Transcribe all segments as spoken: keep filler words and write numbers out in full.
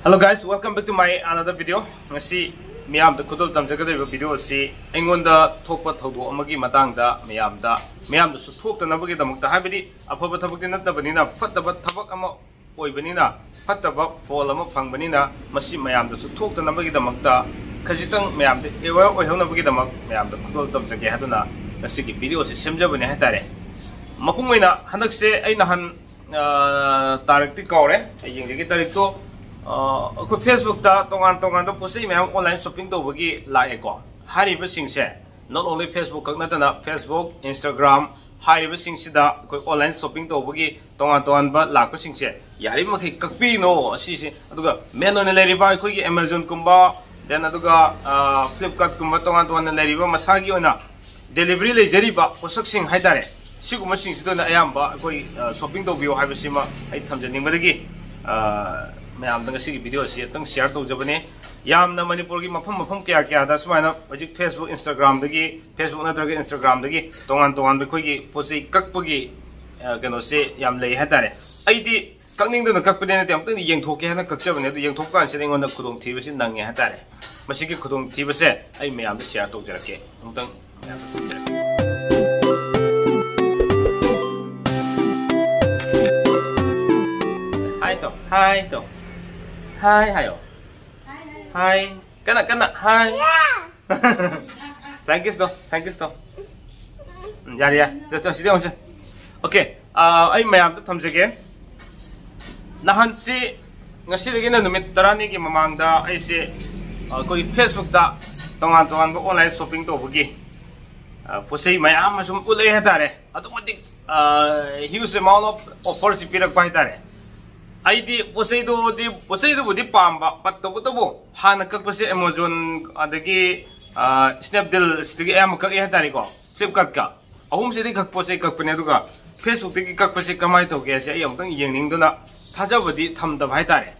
Hello guys, welcome back to my another video. ꯉꯁꯤ ꯃꯤꯌꯥꯝꯗ ꯈꯨꯗꯣꯜ ꯇꯝꯖꯒꯗꯧꯔꯤꯕ video ꯑꯁꯤ ꯑꯩꯉꯣꯟꯗ ꯊꯣꯛꯄ ꯊꯧꯗꯣꯛ ꯑꯃꯒꯤ ꯃꯇꯥꯡꯗ ꯃꯌꯥꯝꯗ, ꯃꯌꯥꯝꯗꯁꯨ ꯊꯣꯛꯇꯅꯕꯒꯤꯗꯃꯛꯇ, ꯍꯥꯏꯕꯗꯤ ꯑꯐꯕ ꯊꯕꯛꯇꯤ ꯅꯠꯇꯕꯅꯤꯅ, ꯐꯠꯇꯕ ꯊꯕꯛ ꯑꯃ ꯑꯣꯏꯕꯅꯤꯅ, ꯐꯠꯇꯕ ꯐꯣꯜ ꯑꯃ ꯐꯪꯕꯅꯤꯅ, ꯃꯁꯤ ꯃꯌꯥꯝꯗꯁꯨ ꯊꯣꯛꯇꯅꯕꯒꯤꯗꯃꯛꯇ, ꯈꯖꯤꯛꯇꯪ ꯃꯌꯥꯝꯗ aware ꯑꯣꯏꯍꯧꯅꯕꯒꯤꯗꯃꯛ ꯃꯌꯥꯝꯗ ꯈꯨꯗꯣꯜ ꯇꯝꯖꯒꯦ ꯍꯥꯏꯗꯨꯅ ꯉꯁꯤꯒꯤ video ꯑꯁꯤ ꯁꯦꯝꯖꯕꯅꯦ ꯍꯥꯏꯇꯥꯔꯦ꯫ ꯃꯄꯨꯡ ꯑꯣꯏꯅ ꯍꯟꯗꯛꯁꯦ ꯑꯩ ꯅꯍꯥꯟ ꯑ, ꯇꯥꯔꯤꯛꯇꯤ ꯀꯥꯎꯔꯦ, ꯑꯩ ꯌꯦꯡꯖꯒꯦ ꯇꯥꯔꯤꯛꯇꯣ꯫ ꯑ, ꯑꯩꯈꯣꯏ Facebook ꯇ ꯇꯣꯉꯥꯟ ꯇꯣꯉꯥꯟꯕ ꯄꯣꯠ ꯆꯩ ꯃꯌꯥꯝ online shopping ꯇꯧꯕꯒꯤ ꯂꯥꯛꯑꯦꯀꯣ꯫ ꯍꯥꯏꯔꯤꯕꯁꯤꯡꯁꯦ not only Facebook ꯈꯛ ꯅꯠꯇꯅ, Facebook, Instagram ꯍꯥꯏꯔꯤꯕꯁꯤꯡꯁꯤꯗ ꯑꯩꯈꯣꯏ online shopping ꯇꯧꯕꯒꯤ ꯇꯣꯉꯥꯟ ꯇꯣꯉꯥꯟꯕ ꯂꯥꯛꯄꯁꯤꯡꯁꯦ ꯌꯥꯔꯤꯕꯃꯈꯩ ꯀꯛꯄꯤꯅꯣ ꯑꯁꯤꯁꯦ꯫ ꯑꯗꯨꯒ main ꯑꯣꯏꯅ ꯂꯩꯔꯤꯕ ꯑꯩꯈꯣꯏꯒꯤ Amazon ꯀꯨꯝꯕ, then ꯑꯗꯨꯒ, ꯑ, Flipkart ꯀꯨꯝꯕ ꯇꯣꯉꯥꯟ ꯇꯣꯉꯥꯟꯅ ꯂꯩꯔꯤꯕ ꯃꯁꯥꯒꯤ ꯑꯣꯏꯅ delivery ꯂꯩꯖꯔꯤꯕ ꯄꯣꯠꯁꯛꯁꯤꯡ ꯍꯥꯏꯇꯥꯔꯦ, ꯁꯤꯒꯨꯝꯕꯁꯤꯡꯁꯤꯗ ꯑꯣꯏꯅ ꯑꯌꯥꯝꯕ ꯑꯩꯈꯣꯏ, ꯑ, shopping ꯇꯧꯕꯤꯌꯨ ꯍꯥꯏꯕꯁꯤꯃ ꯑꯩ ꯊꯝꯖꯅꯤꯡꯕꯗꯒꯤ, ꯑ, ꯃꯌꯥꯝꯗ ꯉꯁꯤꯒꯤ video ꯑꯁꯤ ꯑꯃꯨꯛꯇꯪ share ꯇꯧꯖꯕꯅꯦ꯫ ꯌꯥꯝꯅ ꯃꯅꯤꯄꯨꯔꯒꯤ ꯃꯐꯝ ꯃꯐꯝ ꯀꯌꯥ ꯀꯌꯥꯗ ꯁꯨꯃꯥꯏꯅ ꯍꯧꯖꯤꯛ Facebook, Instagram ꯗꯒꯤ, Facebook ꯅꯠꯇ꯭ꯔꯒ Instagram ꯗꯒꯤ ꯇꯣꯉꯥꯟ ꯇꯣꯉꯥꯟꯕ ꯑꯩꯈꯣꯏꯒꯤ ꯄꯣꯠ ꯆꯩ ꯀꯛꯄꯒꯤ, ꯑ, ꯀꯩꯅꯣꯁꯦ ꯌꯥꯝ ꯂꯩ ꯍꯥꯏꯇꯥꯔꯦ꯫ ꯑꯩꯗꯤ ꯀꯛꯅꯤꯡꯗꯅ ꯀꯛꯄꯗꯤ ꯅꯠꯇꯦ, ꯑꯃꯨꯛꯇꯪꯗꯤ ꯌꯦꯡꯊꯣꯛꯀꯦ ꯍꯥꯏꯅ ꯀꯛꯆꯕꯅꯦ꯫ ꯑꯗꯨ ꯌꯦꯡꯊꯣꯛꯄ ꯀꯥꯟꯁꯤꯗ ꯑꯩꯉꯣꯟꯗ ꯈꯨꯗꯣꯡꯊꯤꯕꯁꯤ ꯅꯪꯉꯦ ꯍꯥꯏꯇꯥꯔꯦ꯫ ꯃꯁꯤꯒꯤ ꯈꯨꯗꯣꯡꯊꯤꯕꯁꯦ ꯑꯩ ꯃꯌꯥꯝꯗ share ꯇꯧꯖꯔꯛꯀꯦ꯫ ꯑꯃꯨꯛꯇꯪ ꯃꯌꯥꯝꯗ ꯊꯝꯖꯔꯛꯀꯦ꯫ Hi ꯇꯧ, hi ꯇꯧ, hi ꯍꯥꯏꯌꯣ꯫ Hi꯫ ꯀꯟꯅ, ꯀꯟꯅ, hi꯫ Thank you ꯇꯧ, thank you ꯇꯧ꯫ ꯎꯝ, ꯌꯥꯔꯦ, ꯌꯥꯔꯦ꯫ ꯆꯠ, ꯆꯠ, ꯁꯤꯗ ꯌꯦꯡꯉꯨꯁꯦ꯫ Okay, ꯑ, ꯑꯩ ꯃꯌꯥꯝꯗ ꯊꯝꯖꯒꯦ꯫ ꯅꯍꯥꯟꯁꯤ, ꯉꯁꯤꯗꯒꯤꯅ ꯅꯨꯃꯤꯠ ꯇꯔꯥꯅꯤꯒꯤ ꯃꯃꯥꯡꯗ ꯑꯩꯁꯦ, ꯑ, ꯑꯩꯈꯣꯏꯒꯤ Facebook ꯇ ꯇꯣꯉꯥꯟ ꯇꯣꯉꯥꯟꯕ online shopping ꯇꯧꯕꯒꯤ, ꯑ, ꯄꯣꯠ ꯆꯩ ꯃꯌꯥꯝ ꯑꯃ ꯁꯨꯝ ꯎꯠꯂꯛꯑꯦ ꯍꯥꯏꯇꯥꯔꯦ꯫ ꯑꯗꯨꯛ ꯃꯇꯤꯛ, ꯑ, huge amount of offer ꯁꯤ ꯄꯤꯔꯛꯄ ꯍꯥꯏꯇꯥꯔꯦ꯫ ꯑꯩꯗꯤ ꯄꯣꯠ ꯆꯩꯗꯨꯗꯤ, ꯄꯣꯠ ꯆꯩꯗꯨꯕꯨꯗꯤ ꯄꯥꯝꯕ, but ꯇꯧꯕꯇꯕꯨ ꯍꯥꯟꯅ ꯀꯛꯄꯁꯦ Amazon ꯑꯗꯒꯤ, ꯑ, Snapdeal ꯁꯤꯗꯒꯤ ꯑꯌꯥꯝꯕ ꯀꯛꯑꯦ ꯍꯥꯏꯇꯥꯔꯦꯀꯣ, Flipkart ꯀ꯫ ꯑꯍꯨꯝꯁꯤꯗꯒꯤ ꯈꯛ ꯄꯣꯠ ꯆꯩ ꯀꯛꯄꯅꯦ, ꯑꯗꯨꯒ Facebook ꯇꯒꯤ ꯀꯛꯄꯁꯦ ꯀꯃꯥꯏꯅ ꯇꯧꯒꯦ ꯍꯥꯏꯁꯦ ꯑꯩ ꯑꯃꯨꯛꯇꯪ ꯌꯦꯡꯅꯤꯡꯗꯨꯅ ꯊꯥꯖꯕꯗꯤ ꯊꯝꯗꯕ ꯍꯥꯏꯇꯥꯔꯦ꯫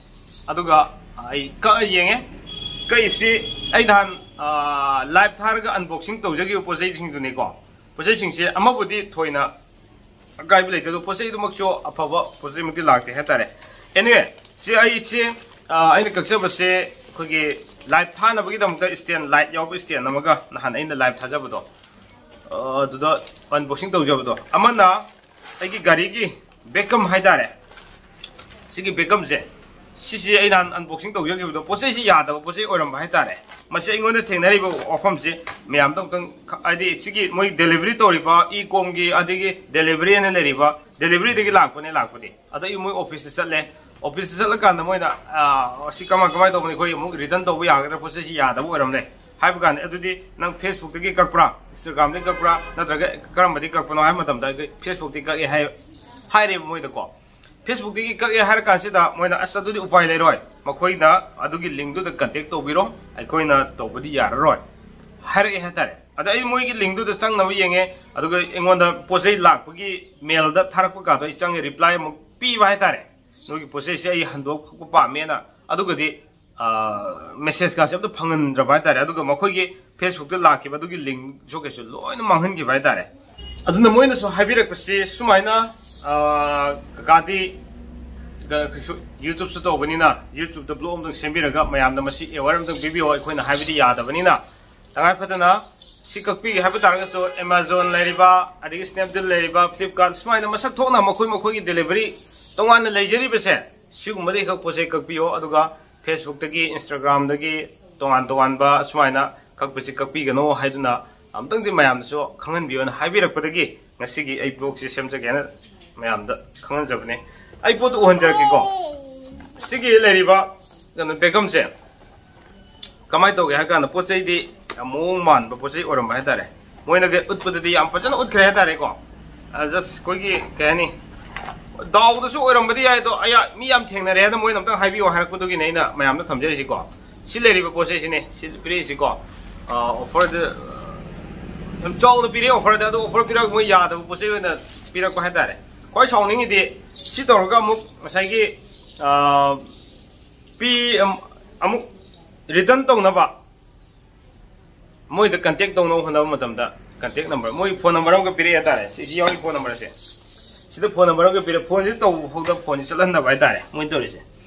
ꯑꯗꯨꯒ ꯑꯩ ꯀꯛꯑ ꯌꯦꯡꯉꯦ꯫ ꯀꯛꯏꯁꯤ ꯑꯩ ꯅꯍꯥꯟ, ꯑ, live ꯊꯥꯔꯒ unboxing ꯇꯧꯖꯈꯤꯕ ꯄꯣꯠ ꯆꯩꯁꯤꯡꯗꯨꯅꯤꯀꯣ꯫ ꯄꯣꯠ ꯆꯩꯁꯤꯡꯁꯦ ꯑꯃꯕꯨꯗꯤ ꯊꯣꯏꯅ ꯑꯀꯥꯏꯕ ꯂꯩꯇꯦ, ꯑꯗꯣ ꯄꯣꯠ ꯆꯩꯗꯨꯃꯛꯁꯨ ꯑꯐꯕ ꯄꯣꯠ ꯆꯩꯃꯛꯇꯤ ꯂꯥꯛꯇꯦ ꯍꯥꯏꯇꯥꯔꯦ꯫ Anyway, ꯁꯤ ꯑꯩꯁꯦ ꯑꯩꯅ ꯀꯛꯆꯕꯁꯦ ꯑꯩꯈꯣꯏꯒꯤ ꯂꯥꯏꯞ ꯊꯥꯅꯕꯒꯤꯗꯃꯛꯇ ꯁ꯭ꯇꯦꯟ, ꯂꯥꯏꯠ ꯌꯥꯎꯕ ꯁ꯭ꯇꯦꯟ ꯑꯃꯒ, ꯅꯍꯥꯟ ꯑꯩꯅ ꯂꯥꯏꯞ ꯊꯥꯖꯕꯗꯣ, ꯑ, ꯑꯗꯨꯗ ꯑꯟꯕꯣꯛꯁꯤꯡ ꯇꯧꯖꯕꯗꯣ꯫ ꯑꯃꯅ ꯑꯩꯒꯤ ꯒꯥꯔꯤꯒꯤ ꯕꯦꯛꯀꯝ ꯍꯥꯏꯇꯥꯔꯦ, ꯁꯤꯒꯤ ꯕꯦꯛꯀꯝꯁꯦ, ꯁꯤꯁꯤ ꯑꯩ ꯅꯍꯥꯟ ꯑꯟꯕꯣꯛꯁꯤꯡ ꯇꯧꯖꯈꯤꯕꯗꯣ, ꯄꯣꯠ ꯆꯩꯁꯤ ꯌꯥꯗꯕ ꯄꯣꯠ ꯆꯩ ꯑꯣꯏꯔꯝꯕ ꯍꯥꯏꯇꯥꯔꯦ꯫ ꯃꯁꯤ ꯑꯩꯉꯣꯟꯗ ꯊꯦꯡꯅꯔꯤꯕ ꯋꯥꯐꯝꯁꯤ ꯃꯌꯥꯝꯗ ꯑꯃꯨꯛꯇꯪ ꯈ-, ꯍꯥꯏꯗꯤ ꯁꯤꯒꯤ ꯃꯣꯏ ꯗꯦꯂꯤꯚꯔꯤ ꯇꯧꯔꯤꯕ ꯏ ꯀꯣꯝꯒꯤ, ꯑꯗꯒꯤ ꯗꯦꯂꯤꯚꯔꯤ ꯑꯅ ꯂꯩꯔꯤꯕ, ꯗꯦꯂꯤꯚꯔꯤꯗꯒꯤ ꯂꯥꯛꯄꯅꯦ, ꯂꯥꯛꯄꯗꯤ꯫ ꯑꯗꯣ ꯑꯩ ꯃꯣꯏ ꯑꯣꯐꯤꯁꯇ ꯆꯠꯂꯦ꯫ ꯑꯣꯐꯤꯁꯇ ꯆꯠꯂꯀꯥꯟꯗ ꯃꯣꯏꯅ, "ꯑꯥ, ꯁꯤ ꯀꯃꯥꯏ, ꯀꯃꯥꯏꯅ ꯇꯧꯕꯅꯤ? ꯑꯩꯈꯣꯏ ꯑꯃꯨꯛ ꯔꯤꯇꯔꯟ ꯇꯧꯕ ꯌꯥꯒꯗ꯭ꯔꯥ? ꯄꯣꯠ ꯆꯩꯁꯤ ꯌꯥꯗꯕ ꯑꯣꯏꯔꯝꯂꯦ" ꯍꯥꯏꯕ ꯀꯥꯟꯗ, "ꯑꯗꯨꯗꯤ ꯅꯪ ꯐꯦꯁꯕꯨꯛꯇꯒꯤ ꯀꯛꯄ꯭ꯔꯥ, ꯏꯟꯁꯇꯥꯒ꯭ꯔꯥꯝꯗꯒꯤ ꯀꯛꯄ꯭ꯔꯥ, ꯅꯠꯇ꯭ꯔꯒ ꯀꯔꯝꯕꯗꯒꯤ ꯀꯛꯄꯅꯣ?" ꯍꯥꯏꯕ ꯃꯇꯝꯗ, "ꯑꯩꯈꯣꯏ ꯐꯦꯁꯕꯨꯛꯇꯒꯤ ꯀꯛꯑꯦ" ꯍꯥꯏ-, ꯍꯥꯏꯔꯦꯕ ꯃꯣꯏꯗꯀꯣ꯫ ꯐꯦꯁꯕꯨꯛꯇꯒꯤ ꯀꯛꯑꯦ ꯍꯥꯏꯔ ꯀꯥꯟꯁꯤꯗ ꯃꯣꯏꯅ, "ꯑꯁ, ꯑꯗꯨꯗꯤ ꯎꯄꯥꯏ ꯂꯩꯔꯣꯏ, ꯃꯈꯣꯏꯅ ꯑꯗꯨꯒꯤ ꯂꯤꯡꯗꯨꯗ ꯀꯟꯇꯦꯛ ꯇꯧꯕꯤꯔꯣ, ꯑꯩꯈꯣꯏꯅ ꯇꯧꯕꯗꯤ ꯌꯥꯔꯔꯣꯏ" ꯍꯥꯏꯔꯛꯑꯦ ꯍꯥꯏꯇꯥꯔꯦ꯫ ꯑꯗ ꯑꯩ ꯃꯣꯏꯒꯤ ꯂꯤꯡꯗꯨꯗ ꯆꯪꯅꯕ ꯌꯦꯡꯉꯦ, ꯑꯗꯨꯒ ꯑꯩꯉꯣꯟꯗ ꯄꯣꯠ ꯆꯩ ꯂꯥꯛꯄꯒꯤ ꯃꯦꯜꯗ ꯊꯥꯔꯛꯄ ꯀꯥꯗꯣ ꯑꯩ ꯆꯪꯉꯦ, ꯔꯤꯄ꯭ꯂꯥꯏ ꯑꯃꯨꯛ ꯄꯤꯕ ꯍꯥꯏꯇꯥꯔꯦ꯫ "ꯅꯣꯏꯒꯤ ꯄꯣꯠ ꯆꯩꯁꯦ ꯑꯩ ꯍꯟꯗꯣꯛꯄ ꯄꯥꯝꯃꯦꯅ", ꯑꯗꯨꯒꯗꯤ, ꯑ, ꯃꯦꯁꯦꯖꯀꯥꯁꯦ ꯑꯝꯇ ꯐꯪꯍꯟꯗ꯭ꯔꯕ ꯍꯥꯏꯇꯥꯔꯦ꯫ ꯑꯗꯨꯒ ꯃꯈꯣꯏꯒꯤ ꯐꯦꯁꯕꯨꯛꯇ ꯂꯥꯛꯈꯤꯕ ꯑꯗꯨꯒꯤ ꯂꯤꯡꯁꯨ ꯀꯩꯁꯨ ꯂꯣꯏꯅ ꯃꯥꯡꯍꯟꯈꯤꯕ ꯍꯥꯏꯇꯥꯔꯦ꯫ ꯑꯗꯨꯅ ꯃꯣꯏꯅꯁꯨ ꯍꯥꯏꯕꯤꯔꯛꯄꯁꯤ ꯁꯨꯃꯥꯏꯅ, ꯑ, ꯀꯀꯥꯗꯤ ꯀ-, ꯀꯩꯁꯨ YouTubeꯁꯨ ꯇꯧꯕꯅꯤꯅ, YouTubeꯇ blog ꯑꯝꯇꯪ ꯁꯦꯝꯕꯤꯔꯒ ꯃꯌꯥꯝꯗ ꯃꯁꯤ aware ꯑꯝꯇꯪ ꯄꯤꯕꯤꯌꯣ, ꯑꯩꯈꯣꯏꯅ ꯍꯥꯏꯕꯗꯤ ꯌꯥꯗꯕꯅꯤꯅ꯫ ꯇꯉꯥꯏ ꯐꯗꯅ ꯁꯤ ꯀꯛꯄꯤꯒꯦ ꯍꯥꯏꯕ ꯇꯥꯔꯒꯁꯨ, Amazon ꯂꯩꯔꯤꯕ, ꯑꯗꯒꯤ Snapdeal ꯂꯩꯔꯤꯕ, Flipkart, ꯁꯨꯃꯥꯏꯅ ꯃꯁꯛ ꯊꯣꯛꯅ ꯃꯈꯣꯏ ꯃꯈꯣꯏꯒꯤ delivery ꯇꯣꯉꯥꯟꯅ ꯂꯩꯖꯔꯤꯕꯁꯦ, ꯁꯤꯒꯨꯝꯕꯗꯒꯤ ꯈꯛ ꯄꯣꯠ ꯆꯩ ꯀꯛꯄꯤꯌꯣ, ꯑꯗꯨꯒ Facebookꯇꯒꯤ, Instagramꯗꯒꯤ ꯇꯣꯉꯥꯟ ꯇꯣꯉꯥꯟꯕ ꯁꯨꯃꯥꯏꯅ ꯀꯛꯄꯁꯤ ꯀꯛꯄꯤꯒꯅꯣ ꯍꯥꯏꯗꯨꯅ ꯑꯝꯇꯪꯗꯤ ꯃꯌꯥꯝꯗꯁꯨ ꯈꯪꯍꯟꯕꯤꯌꯣꯅ ꯍꯥꯏꯕꯤꯔꯛꯄꯗꯒꯤ ꯉꯁꯤꯒꯤ ꯑꯩ blogꯁꯤ ꯁꯦꯝꯖꯒꯦꯅ ꯃꯌꯥꯝꯗ ꯈꯪꯍꯟꯖꯕꯅꯦ꯫ ꯑꯩ ꯄꯣꯠꯇꯨ ꯎꯍꯟꯖꯔꯛꯀꯦꯀꯣ꯫ ꯁꯤꯒꯤ ꯂꯩꯔꯤꯕ ꯀꯩꯅꯣ, ꯕꯦꯛꯀꯝꯁꯦ ꯀꯃꯥꯏꯅ ꯇꯧꯒꯦ ꯍꯥꯏ ꯀꯥꯟꯗ, ꯄꯣꯠ ꯆꯩꯗꯤ ꯌꯥꯝ ꯃꯑꯣꯡ ꯃꯥꯟꯕ ꯄꯣꯠ ꯆꯩ ꯑꯣꯏꯔꯝꯕ ꯍꯥꯏꯇꯥꯔꯦ꯫ ꯃꯣꯏꯅ ꯎꯠꯄꯗꯗꯤ ꯌꯥꯝ ꯐꯖꯅ ꯎꯠꯈ꯭ꯔꯦ ꯍꯥꯏꯇꯥꯔꯦꯀꯣ꯫ ꯑ, just ꯑꯩꯈꯣꯏꯒꯤ, ꯀꯩ ꯍꯥꯏꯅꯤ, ꯗꯥꯎꯗꯁꯨ ꯑꯣꯏꯔꯝꯕꯗꯤ ꯌꯥꯏ, ꯑꯗꯣ ꯑꯩ, ꯃꯤ ꯌꯥꯝ ꯊꯦꯡꯅꯔꯦ ꯍꯥꯏꯅ ꯃꯣꯏꯅ ꯑꯝꯇꯪ ꯍꯥꯏꯕꯤꯌꯣ ꯍꯥꯏꯔꯛꯄꯗꯨꯒꯤꯅꯦ ꯑꯩꯅ ꯃꯌꯥꯝꯗ ꯊꯝꯖꯔꯤꯁꯤꯀꯣ꯫ ꯁꯤ ꯂꯩꯔꯤꯕ ꯄꯣꯠ ꯆꯩꯁꯤꯅꯦ, ꯁꯤ ꯄꯤꯔꯛꯏꯁꯤꯀꯣ꯫ ꯑ, offerꯗ, ꯑ, ꯌꯥꯝ ꯆꯥꯎꯅ ꯄꯤꯔꯛꯑꯦ offerꯗ, ꯑꯗꯣ offer ꯄꯤꯔꯛꯑꯒ ꯃꯣꯏ ꯌꯥꯗꯕ ꯄꯣꯠ ꯆꯩ ꯑꯣꯏꯅ ꯄꯤꯔꯛꯄ ꯍꯥꯏꯇꯥꯔꯦ꯫ ꯈ꯭ꯋꯥꯏ ꯁꯥꯎꯅꯤꯡꯉꯤꯗꯤ ꯁꯤ ꯇꯧꯔꯒ ꯑꯃꯨꯛ ꯉꯁꯥꯏꯒꯤ, ꯑ, ꯄꯤ-, ꯑꯝ-, ꯑꯃꯨꯛ return ꯇꯧꯅꯕ ꯃꯣꯏꯗ contact ꯇꯧꯅꯕ ꯍꯣꯠꯅꯕ ꯃꯇꯝꯗ, contact number, ꯃꯣꯏ phone number ꯑꯃꯒ ꯄꯤꯔꯛꯑꯦ ꯍꯥꯏꯇꯥꯔꯦ꯫ ꯁꯤ, ꯁꯤ ꯌꯥꯎꯔꯤ phone numberꯁꯦ꯫ ꯁꯤꯗ phone number ꯑꯃꯒ ꯄꯤꯔꯛꯑꯦ꯫ Phoneꯁꯤ ꯇꯧꯕ ꯐꯥꯎꯗ phoneꯁꯤ ꯆꯠꯍꯟꯗꯕ ꯍꯥꯏꯇꯥꯔꯦ, ꯃꯣꯏꯅ ꯇꯧꯔꯤꯁꯦ꯫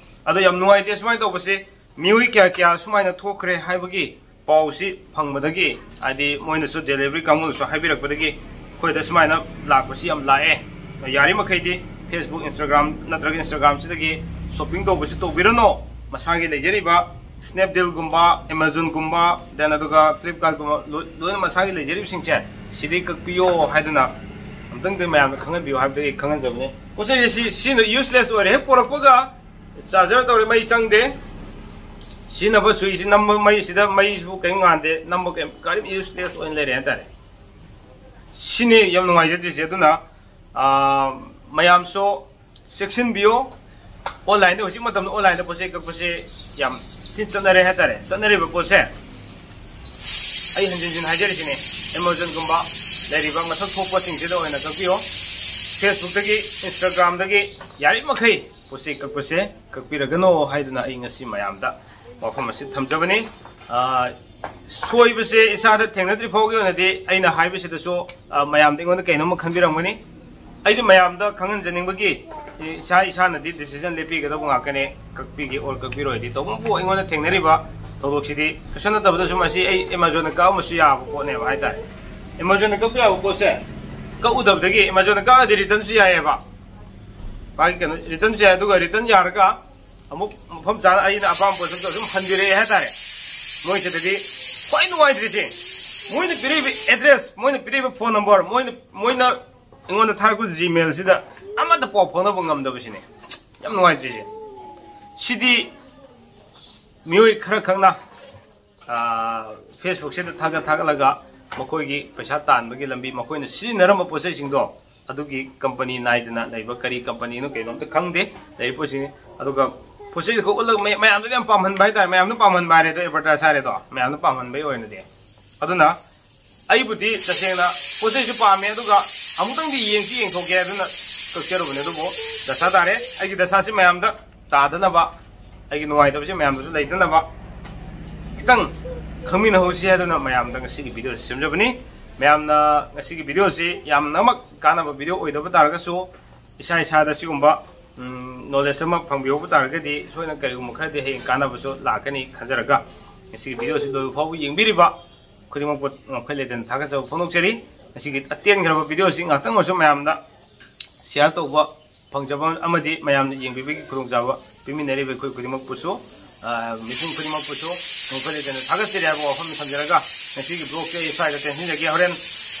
ꯑꯗꯣ ꯌꯥꯝ ꯅꯨꯡꯉꯥꯏꯇꯦ ꯁꯨꯃꯥꯏꯅ ꯇꯧꯕꯁꯤ꯫ ꯃꯤꯑꯣꯏ ꯀꯌꯥ ꯀꯌꯥ ꯁꯨꯃꯥꯏꯅ ꯊꯣꯛꯈ꯭ꯔꯦ ꯍꯥꯏꯕꯒꯤ ꯄꯥꯎꯁꯤ ꯐꯪꯕꯗꯒꯤ, ꯍꯥꯏꯗꯤ ꯃꯣꯏꯅꯁꯨ, ꯗꯦꯂꯤꯚꯔꯤ ꯀꯥꯡꯕꯨꯅꯁꯨ ꯍꯥꯏꯕꯤꯔꯛꯄꯗꯒꯤ ꯑꯩꯈꯣꯏꯗ ꯁꯨꯃꯥꯏꯅ ꯂꯥꯛꯄꯁꯤ ꯌꯥꯝ ꯂꯥꯛꯑꯦ꯫ ꯌꯥꯔꯤꯃꯈꯩꯗꯤ Facebook, Instagram ꯅꯠꯇ꯭ꯔꯒ Instagram ꯁꯤꯗꯒꯤ shopping ꯇꯧꯕꯁꯤ ꯇꯧꯕꯤꯔꯅꯨ꯫ ꯃꯁꯥꯒꯤ ꯂꯩꯖꯔꯤꯕ Snapdeal ꯒꯨꯝꯕ, Amazon ꯒꯨꯝꯕ, then ꯑꯗꯨꯒ Flipkart ꯒꯨꯝꯕ, ꯂꯣꯏ-, ꯂꯣꯏꯅ ꯃꯁꯥꯒꯤ ꯂꯩꯖꯔꯤꯕꯁꯤꯡꯁꯦ ꯁꯤꯗꯩ ꯀꯛꯄꯤꯌꯣ ꯍꯥꯏꯗꯨꯅ ꯑꯝꯇꯪꯗꯤ ꯃꯌꯥꯝꯗ ꯈꯪꯍꯟꯕꯤꯌꯨ ꯍꯥꯏꯕꯗꯒꯤ ꯈꯪꯍꯟꯖꯕꯅꯤ꯫ ꯄꯣꯠ ꯆꯩꯁꯦ ꯁꯤ, ꯁꯤꯅ useless ꯑꯣꯏꯔꯦ꯫ ꯍꯦꯛ ꯄꯣꯔꯛꯄꯒ charger ꯇꯧꯔꯦ, ꯃꯩ ꯆꯪꯗꯦ꯫ ꯁꯤꯖꯤꯟꯅꯕ switch ꯁꯤ ꯅꯝꯕ, ꯃꯩꯁꯤꯗ ꯃꯩꯁꯨ ꯀꯔꯤꯝ ꯉꯥꯟꯗꯦ, ꯅꯝꯕ ꯀꯔꯤꯝ, ꯀꯔꯤꯝ useless ꯑꯣꯏꯅ ꯂꯩꯔꯦ ꯍꯥꯏꯇꯥꯔꯦ꯫ ꯁꯤꯅꯤ ꯌꯥꯝ ꯅꯨꯡꯉꯥꯏꯖꯗ꯭ꯔꯤꯁꯦ꯫ ꯑꯗꯨꯅ, ꯑꯥ, ꯃꯌꯥꯝꯁꯨ ꯆꯦꯛꯁꯤꯟꯕꯤꯌꯨ꯫ Online ꯗ, ꯍꯧꯖꯤꯛ ꯃꯇꯝꯗ online ꯗ ꯄꯣꯠ ꯆꯩ ꯀꯛꯄꯁꯦ ꯌꯥꯝ ꯊꯤꯅ ꯆꯠꯅꯔꯦ ꯍꯥꯏꯇꯥꯔꯦ꯫ ꯆꯠꯅꯔꯤꯕ ꯄꯣꯠꯁꯦ ꯑꯩ ꯍꯟꯖꯤꯟ ꯍꯟꯖꯤꯟ ꯍꯥꯏꯖꯔꯤꯁꯤꯅꯤ, Amazon ꯒꯨꯝꯕ ꯂꯩꯔꯤꯕ ꯃꯁꯛ ꯊꯣꯛꯄꯁꯤꯡꯁꯤꯗ ꯑꯣꯏꯅ ꯀꯛꯄꯤꯌꯨ꯫ Facebook ꯇꯒꯤ, Instagram ꯗꯒꯤ ꯌꯥꯔꯤꯕꯃꯈꯩ ꯄꯣꯠ ꯆꯩ ꯀꯛꯄꯁꯦ ꯀꯛꯄꯤꯔꯒꯅꯣ ꯍꯥꯏꯗꯨꯅ ꯑꯩ ꯉꯁꯤ ꯃꯌꯥꯝꯗ ꯋꯥꯐꯝ ꯑꯁꯤ ꯊꯝꯖꯕꯅꯤ꯫ ꯑꯥ, ꯁꯣꯏꯕꯁꯦ ꯏꯁꯥꯗ ꯊꯦꯡꯅꯗ꯭ꯔꯤ ꯐꯥꯎꯒꯤ ꯑꯣꯏꯅꯗꯤ ꯑꯩꯅ ꯍꯥꯏꯕꯁꯤꯗꯁꯨ, ꯑꯥ, ꯃꯌꯥꯝꯗ ꯑꯩꯉꯣꯟꯗ ꯀꯩꯅꯣꯝꯃ ꯈꯟꯕꯤꯔꯝꯒꯅꯤ꯫ ꯑꯩꯗꯤ ꯃꯌꯥꯝꯗ ꯈꯪꯍꯟꯖꯅꯤꯡꯕꯒꯤ, ꯏꯁꯥ ꯏꯁꯥꯅꯗꯤ decision ꯂꯦꯞꯄꯤꯒꯗꯧꯕ ꯉꯥꯛꯇꯅꯦ, ꯀꯛꯄꯤꯒꯦ or ꯀꯛꯄꯤꯔꯣꯏꯗꯤ꯫ ꯇꯧꯕꯕꯨ ꯑꯩꯉꯣꯟꯗ ꯊꯦꯡꯅꯔꯤꯕ ꯊꯧꯗꯣꯛꯁꯤꯗꯤ ꯀꯩꯁꯨ ꯅꯠꯇꯕꯗꯁꯨ ꯃꯁꯤ ꯑꯩ Amazon ꯗ ꯀꯛꯑꯝꯕꯁꯨ ꯌꯥꯕ ꯄꯣꯠꯅꯦꯕ ꯍꯥꯏꯇꯥꯔꯦ꯫ Amazon ꯗ ꯀꯛꯄ ꯌꯥꯕ ꯄꯣꯠꯁꯦ ꯀꯛꯎꯗꯕꯗꯒꯤ Amazon ꯗ ꯀꯛꯑꯗꯤ return ꯁꯨ ꯌꯥꯏꯑꯕ꯫ ꯃꯥꯒꯤ ꯀꯩꯅꯣ, return ꯁꯨ ꯌꯥꯏ, ꯑꯗꯨꯒ return ꯌꯥꯔꯒ ꯑꯃꯨꯛ ꯃꯐꯝ ꯆꯥꯅ ꯑꯩꯅ ꯑꯄꯥꯝꯕ ꯄꯣꯠꯁꯛꯇꯣ ꯑꯗꯨꯝ ꯍꯟꯕꯤꯔꯛꯑꯦ ꯍꯥꯏꯇꯥꯔꯦ꯫ ꯃꯣꯏꯁꯤꯗꯗꯤ ꯈ꯭ꯋꯥꯏ ꯅꯨꯡꯉꯥꯏꯇ꯭ꯔꯤꯁꯦ, ꯃꯣꯏꯅ ꯄꯤꯔꯛꯏꯕ address, ꯃꯣꯏꯅ ꯄꯤꯔꯛꯏꯕ phone number, ꯃꯣꯏꯅ, ꯃꯣꯏꯅ ꯑꯩꯉꯣꯟꯗ ꯊꯥꯔꯛꯄ Gmail ꯁꯤꯗ ꯑꯃꯠꯇ ꯄꯥꯎ ꯐꯥꯎꯅꯕ ꯉꯝꯗꯕꯁꯤꯅꯦ ꯌꯥꯝ ꯅꯨꯡꯉꯥꯏꯇ꯭ꯔꯤꯁꯦ꯫ ꯁꯤꯗꯤ ꯃꯤꯑꯣꯏ ꯈꯔ ꯈꯛꯅ, ꯑꯥ, Facebook ꯁꯤꯗ ꯊꯥꯒꯠ ꯊꯥꯒꯠꯂꯒ ꯃꯈꯣꯏꯒꯤ ꯄꯩꯁꯥ ꯇꯥꯟꯕꯒꯤ ꯂꯝꯕꯤ, ꯃꯈꯣꯏꯅ ꯁꯤꯖꯤꯟꯅꯔꯝꯕ ꯄꯣꯠ ꯆꯩꯁꯤꯡꯗꯣ, ꯑꯗꯨꯒꯤ company ꯅꯥꯏꯗꯅ ꯂꯩꯕ, ꯀꯔꯤ company ꯅꯣ ꯀꯩꯅꯣ ꯑꯝꯇ ꯈꯪꯗꯦ, ꯂꯩꯔꯤꯕ ꯄꯣꯠꯁꯤꯡ꯫ ꯑꯗꯨꯒ ꯄꯣꯠ ꯆꯩꯗꯣ ꯈꯛ ꯎꯠꯂꯒ ꯃꯌꯥꯝꯗꯗꯤ ꯌꯥꯝ ꯄꯥꯝꯍꯟꯕ ꯍꯥꯏꯇꯥꯔꯦ, ꯃꯌꯥꯝꯅ ꯄꯥꯝꯍꯟꯕ ꯍꯥꯏꯔꯦ ꯑꯗꯣ, advertise ꯍꯥꯏꯔꯦꯗꯣ, ꯃꯌꯥꯝꯅ ꯄꯥꯝꯍꯟꯕꯒꯤ ꯑꯣꯏꯅꯗꯤ꯫ ꯑꯗꯨꯅ ꯑꯩꯕꯨꯗꯤ ꯇꯁꯦꯡꯅ ꯄꯣꯠ ꯆꯩꯁꯨ ꯄꯥꯝꯃꯦ, ꯑꯗꯨꯒ ꯑꯃꯨꯛꯇꯪꯗꯤ ꯌꯦꯡꯁꯤ ꯌꯦꯡꯊꯣꯛꯀꯦ ꯍꯥꯏꯗꯨꯅ ꯀꯛꯆꯔꯨꯕꯅꯦ꯫ ꯑꯗꯨꯕꯨ ꯗꯁꯥ ꯇꯥꯔꯦ꯫ ꯑꯩꯒꯤ ꯗꯁꯥꯁꯤ ꯃꯌꯥꯝꯗ ꯇꯥꯗꯅꯕ, ꯑꯩꯒꯤ ꯅꯨꯡꯉꯥꯏꯇꯕꯁꯤ ꯃꯌꯥꯝꯗꯁꯨ ꯂꯩꯇꯅꯕ ꯈꯤꯇꯪ ꯈꯪꯃꯤꯟꯅꯍꯧꯁꯤ ꯍꯥꯏꯗꯨꯅ ꯃꯌꯥꯝꯗ ꯉꯁꯤꯒꯤ video ꯁꯤ ꯁꯦꯝꯖꯕꯅꯤ꯫ ꯃꯌꯥꯝꯅ ꯉꯁꯤꯒꯤ video ꯁꯤ ꯌꯥꯝꯅꯃꯛ ꯀꯥꯟꯅꯕ video ꯑꯣꯏꯗꯕ ꯇꯥꯔꯒꯁꯨ, ꯏꯁꯥ ꯏꯁꯥꯗ ꯁꯤꯒꯨꯝꯕ, ꯎꯝ, knowledge ꯑꯃ ꯐꯪꯕꯤꯍꯧꯕ ꯇꯥꯔꯒꯗꯤ ꯁꯣꯏꯗꯅ ꯀꯔꯤꯒꯨꯝꯕ ꯈꯔꯗꯤ ꯍꯌꯦꯡ ꯀꯥꯟꯅꯕꯁꯨ ꯂꯥꯛꯀꯅꯤ ꯈꯟꯖꯔꯒ, ꯉꯁꯤꯒꯤ video ꯑꯁꯤ ꯂꯣꯏꯕ ꯐꯥꯎꯕ ꯌꯦꯡꯕꯤꯔꯤꯕ ꯈꯨꯗꯤꯡꯃꯛꯄꯨ ꯉꯝꯈꯩ ꯂꯩꯇꯅ ꯊꯥꯒꯠꯆꯕ ꯐꯣꯡꯗꯣꯛꯆꯔꯤ꯫ ꯉꯁꯤꯒꯤ ꯑꯇꯦꯟꯈ꯭ꯔꯕ video ꯑꯁꯤ ꯉꯥꯛꯇꯪ ꯑꯣꯏꯔꯁꯨ ꯃꯌꯥꯝꯗ share ꯇꯧꯕ ꯐꯪꯖꯕ ꯑꯃꯗꯤ ꯃꯌꯥꯝꯅ ꯌꯦꯡꯕꯤꯕꯒꯤ ꯈꯨꯗꯣꯡꯆꯥꯕ ꯄꯤꯃꯤꯟꯅꯔꯤꯕ ꯑꯩꯈꯣꯏ ꯈꯨꯗꯤꯡꯃꯛꯄꯨꯁꯨ, ꯑ, ꯃꯤꯄꯨꯝ ꯈꯨꯗꯤꯡꯃꯛꯄꯨꯁꯨ ꯉꯝꯈꯩ ꯂꯩꯇꯅ ꯊꯥꯒꯠꯆꯔꯤ ꯍꯥꯏꯕ ꯋꯥꯐꯝ ꯊꯝꯖꯔꯒ, ꯉꯁꯤꯒꯤ vlog ꯁꯦ ꯑꯩ ꯁ꯭ꯋꯥꯏꯗ ꯇꯦꯟꯁꯤꯟꯖꯒꯦ꯫ ꯍꯣꯔꯦꯟ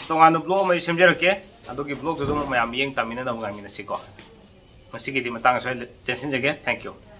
ꯇꯣꯉꯥꯟꯕ vlog ꯑꯃ ꯑꯩ ꯁꯦꯝꯖꯔꯛꯀꯦ꯫ ꯑꯗꯨꯒꯤ vlog ꯇꯨ ꯑꯗꯨꯝ ꯃꯌꯥꯝ ꯌꯦꯡ ꯇꯥꯃꯤꯟꯅꯅꯕ ꯉꯥꯏꯃꯤꯟꯅꯁꯤꯀꯣ꯫ ꯉꯁꯤꯒꯤꯗꯤ ꯃꯇꯥꯡ ꯑꯁ꯭ꯋꯥꯏꯗ ꯇꯦꯟꯁꯤꯟꯖꯒꯦ꯫ Thank you꯫